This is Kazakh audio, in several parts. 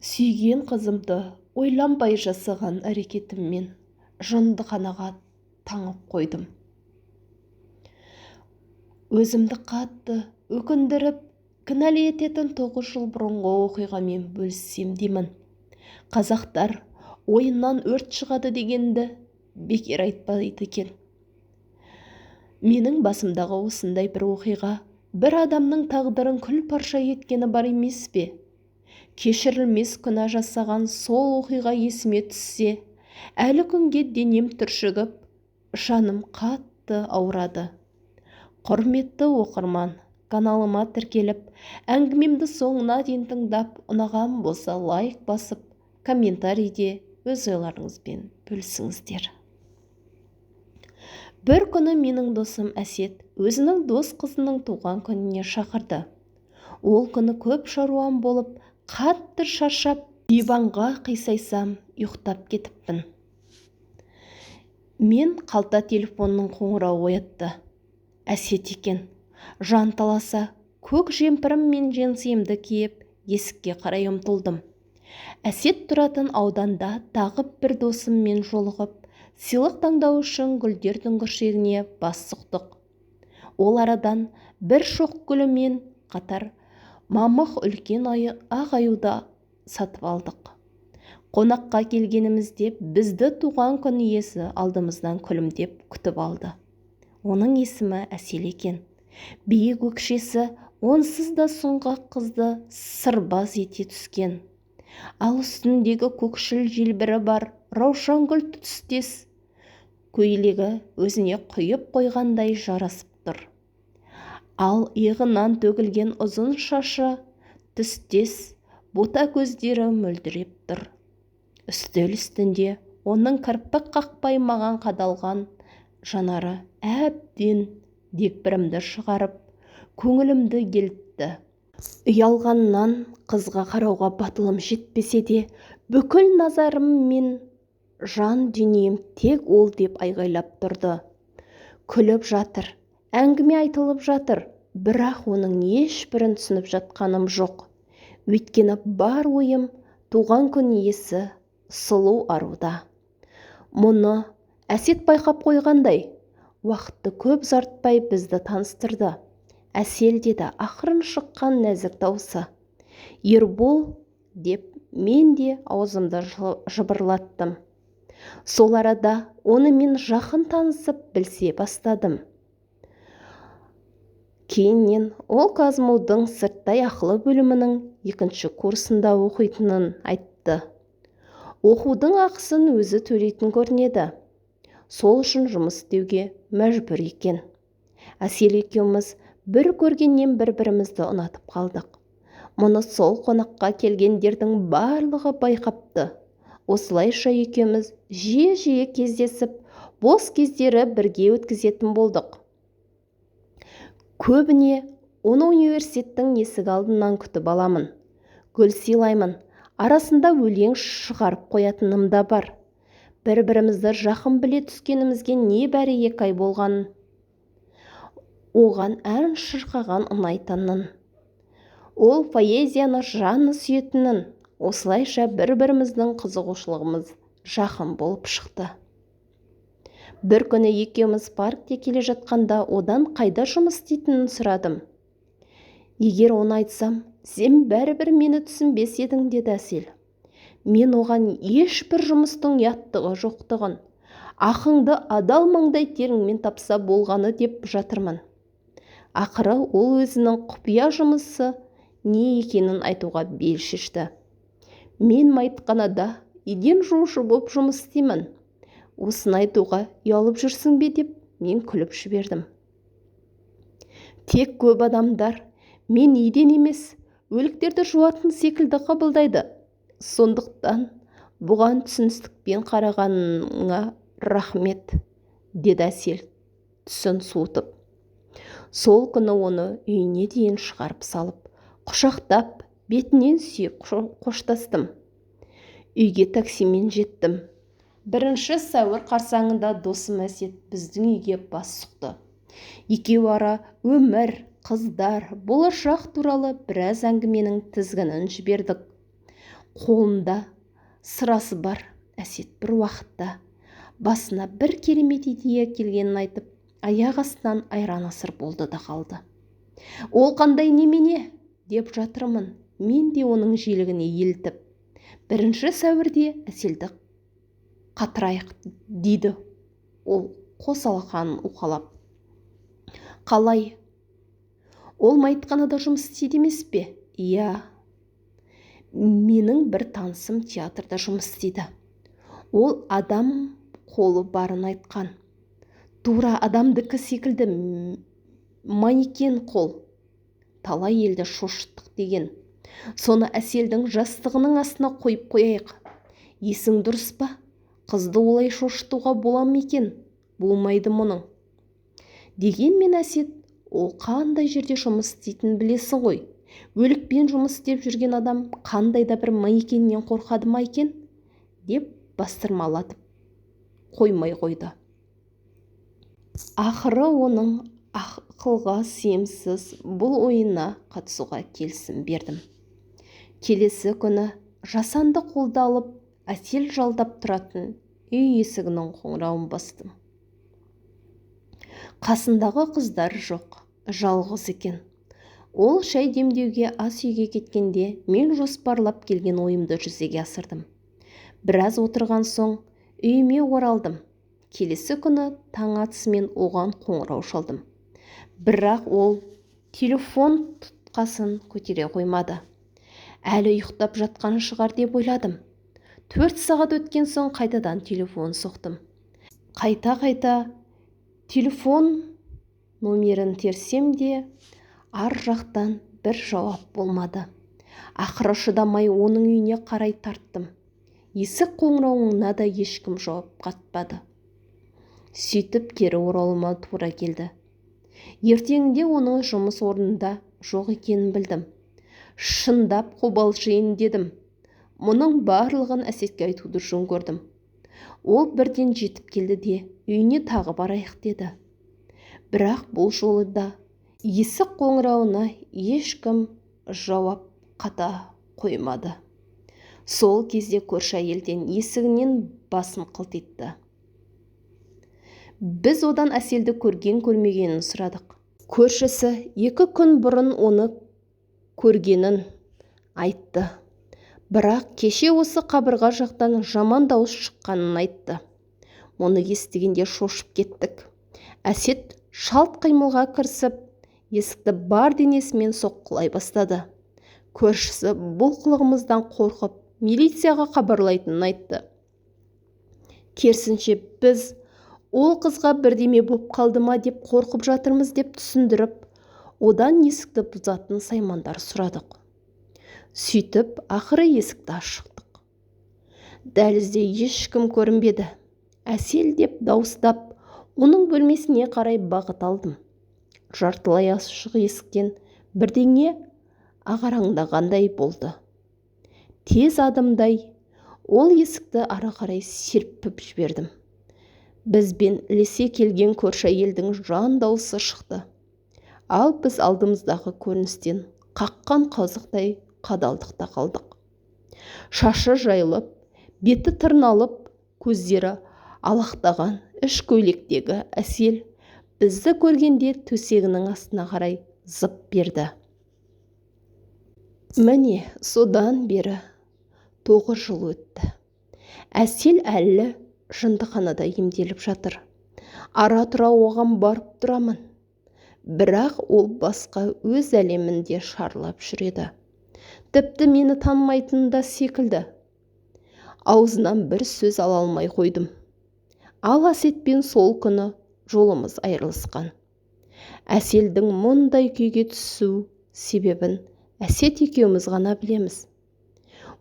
Сүйген қызымды ойланбай жасаған әрекетіммен жындыханаға таңып қойдым. Өзімді қатты өкіндіріп, кінәлі ететін 9 жыл бұрынғы оқиғамен бөліссем деймін. Қазақтар ойыннан өрт шығады дегенді бекер айтпайды екен. Менің басымдағы осындай бір оқиға бір адамның тағдырын күл-парша еткені бар емес пе? Кешірілмес күнә жасаған сол оқиға есіме түссе, әлі күнге денем түршігіп, жаным қатты ауырады. Құрметті оқырман, каналыма тіркеліп, әңгімемді соңына дейін тыңдап, ұнаған болса лайк басып, комментарийде өз ойларыңызбен бөлісіңіздер. Бір күні менің досым Әсет өзінің дос қызының туған күніне шақырды. Ол күні көп шаруам болып, қатты шаршап, диванға қисайсам, ұйықтап кетіппін. Мен қалта телефонның қоңырауы оятты. Әсет екен. Жан таласа, көк жемпірім мен жеңсемді киіп, есікке қарай ұмтылдым. Әсет тұратын ауданда тағы бір досыммен жолығып, сыйлық таңдау үшін гүлдер дүңгіршегіне бас сұқтық. Ол арадан бір шоқ гүлімен қатар мамық үлкен ақ аюды сатып алдық. Қонаққа келгенімізде бізді туған күн иесі алдымыздан күлімдеп күтіп алды. Оның есімі Әсел екен. Биік өкшесі онсыз да сұңғақ қызды сырбаз ете түскен. Ал үстіндегі көкшіл желбірі бар раушангүл түстес көйлегі өзіне құйып қойғандай жарасып тұр. Ал иығынан төгілген ұзын шашы түстес бота көздері мөлдіреп тұр. Үстел үстінде оның кірпік қақпай маған қадалған жанары әбден дегбірімді шығарып, көңілімді елітті. Ұялғаннан қызға қарауға батылым жетпесе де, бүкіл назарым мен жан дүнием тек ол деп айғайлап тұрды. Күліп жатыр, әңгіме айтылып жатыр, бірақ оның ешбірін түсініп жатқаным жоқ. Өйткені бар ойым туған күн иесі сұлу аруда. Мұны Әсет байқап қойғандай, уақытты көп ұзартпай бізді таныстырды. Әсел деді ақырын шыққан нәзік даусы. Ербол деп мен де аузымды жыбырлаттым. Сол арада оны мен жақын танысып білсе бастадым. Кейіннен ол КазМУ-дың сырттай ақылы бөлімінің 2-ші курсында оқитынын айтты. Оқудың ақысын өзі төлейтін көрінеді. Сол үшін жұмыс істеуге мәжбүр екен. Әсел екеуміз бір көргеннен бір-бірімізді ұнатып қалдық. Мұны сол қонаққа келгендердің барлығы байқапты. Осылайша екеуміз жиі-жиі кездесіп, бос кездері бірге өткізетін болдық. Көбіне оны университеттің есік алдынан күтіп аламын. Гүл сыйлаймын, арасында өлең шығарып қоятыным да бар. Бір-бірімізді жақын біле түскенімізге небәрі 2 ай болған. Оған ән шырқаған ұнайтынын. Ол поэзияны жаны сүйетінін. Осылайша бір-біріміздің қызығушылығымыз жақын болып шықты. Бір күні екеуміз паркте келе жатқанда одан қайда жұмыс істейтінін сұрадым. Егер оны айтсам, сен бәрібір мені түсінбес едің, деді Әсел. Мен оған ешбір жұмыстың ұяттығы жоқтығын, ақыңды адал маңдай теріңмен тапса болғаны деп жатырмын. Ақыры ол өзінің құпия жұмысы не екенін айтуға бел шешті. Мен мәйітханада еден жуушы болып жұмыс істеймін. Осыны айтуға ұялып жүрсің бе деп мен күліп жібердім. Тек көп адамдар мен еден емес, өліктерді жуатын секілді қабылдайды. Сондықтан бұған түсіністікпен қарағаныңа рахмет, деді Әсел түсін суытып. Сол күні оны үйіне дейін шығарып салып, құшақтап, бетінен сүйіп қоштастым. Үйге таксимен жеттім. 1 сәуір қарсаңында досым Әсет біздің үйге бас сұқты. Екеуі ара өмір, қыздар, болашақ туралы біраз әңгіменің тізгінін жібердік. Қолында сырасы бар Әсет бір уақытта басына бір керемет идея келгенін айтып, аяқ астынан айран-асыр болды да қалды. Ол қандай немене деп жатырмын, мен де оның желігіне елітіп. 1 сәуірде Әселді қатырайық, дейді ол қос алақанын уқалап. Қалай? Ол мәйітханада жұмыс істейді емес пе? Иә. Менің бір танысым театрда жұмыс істейді. Ол адам қолы барын айтқан. Тура адамдікі секілді манекен қол. Талай елді шошыттық деген. Соны Әселдің жастығының астына қойып қояйық. Есің дұрыс па? Қызды олай шошытуға бола ма екен? Болмайды мұның. Дегенмен Әсет, ол қандай жерде жұмыс істейтінін білесің ғой. Өлікпен жұмыс істеп жүрген адам қандай да бір манекеннен қорқады ма екен? Деп бастырмалатып қоймай қойды. Ақыры оның ақылға сыйымсыз бұл ойына қатысуға келісім бердім. Келесі күні жасанды қолды алып, Әсел жалдап тұратын үй есігінің қоңырауын бастым. Қасындағы қыздар жоқ, жалғыз екен. Ол шай демдеуге ас үйге кеткенде мен жоспарлап келген ойымды жүзеге асырдым. Біраз отырған соң үйіме оралдым. Келесі күні таң атысымен оған қоңырау шалдым. Бірақ ол телефон тұтқасын көтере қоймады. Әлі ұйықтап жатқан шығар деп ойладым. 4 сағат өткен соң қайтадан телефон соқтым. Қайта-қайта телефон номерін терсем де, ар жақтан бір жауап болмады. Ақыры шыдамай оның үйіне қарай тарттым. Есік қоңырауына да ешкім жауап қатпады. Сөйтіп кері оралуыма тура келді. Ертеңінде оның жұмыс орнында жоқ екенін білдім. Шындап қобалжиын дедім. Мұның барлығын Әсетке айтуды жөн көрдім. Ол бірден жетіп келді де, үйіне тағы барайық деді. Бірақ бұл жолы да есік қоңырауына ешкім жауап қата қоймады. Сол кезде көрші әйелден есігінен басын қылтитты. Біз одан Әселді көрген көрмегенін сұрадық. Көршісі 2 күн бұрын оны көргенін айтты. Бірақ кеше осы қабырға жақтан жаман дауыс шыққанын айтты. Мұны естігенде шошып кеттік. Әсет шалт қимылға кірісіп, есікті бар денесімен соққылай бастады. Көршісі бұл қылығымыздан қорқып, милицияға хабарлайтынын айтты. Керісінше біз ол қызға бірдеме боп қалды ма деп қорқып жатырмыз деп түсіндіріп, одан есікті бұзатын саймандар сұрадық. Сөйтіп, ақыры есікті ашықтық. Дәлізде ешкім көрінбеді. Әсел деп дауыстап, оның бөлмесіне қарай бағыт алдым. Жартылай ашық есіктен бірдеңе ағараңдағандай болды. Тез адымдай ол есікті ары қарай серпіп жібердім. Бізбен ілесе келген көрші әйелдің жан дауысы шықты. Ал біз алдымыздағы көріністен қаққан қазықтай қадалдық та қалдық. Шашы жайылып, беті тырналып, көздері алақтаған іш көйлектегі Әсел бізді көргенде төсегінің астына қарай зып берді. Міне, содан бері 9 жыл өтті. Әсел әлі жындыханада емделіп жатыр. Ара-тұра оған барып тұрамын. Бірақ ол басқа өз әлемінде шарлап жүреді. Тіпті мені танымайтын да секілді. Аузынан бір сөз ала алмай қойдым. Ал Әсетпен сол күні жолымыз айырылысқан. Әселдің мұндай күйге түсу себебін Әсет екеуміз ғана білеміз.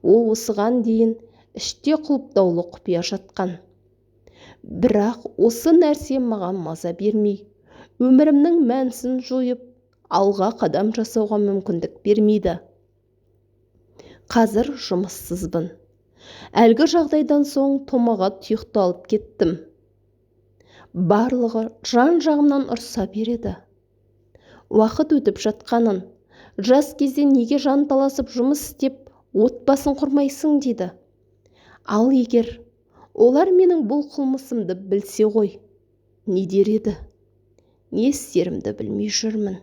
Ол осыған дейін іште құлыптаулы құпия жатқан. Бірақ осы нәрсе маған маза бермей, өмірімнің мәнісін жойып, алға қадам жасауға мүмкіндік бермейді. Қазір жұмыссызбын. Әлгі жағдайдан соң томаға тұйықталып кеттім. Барлығы жан-жағымнан ұрса береді. Уақыт өтіп жатқанын, жас кезде неге жанталасып жұмыс істеп, Отбасын құрмайсың дейді. Ал егер олар менің бұл қылмысымды білсе ғой, не дер еді? Не істерімді білмей жүрмін.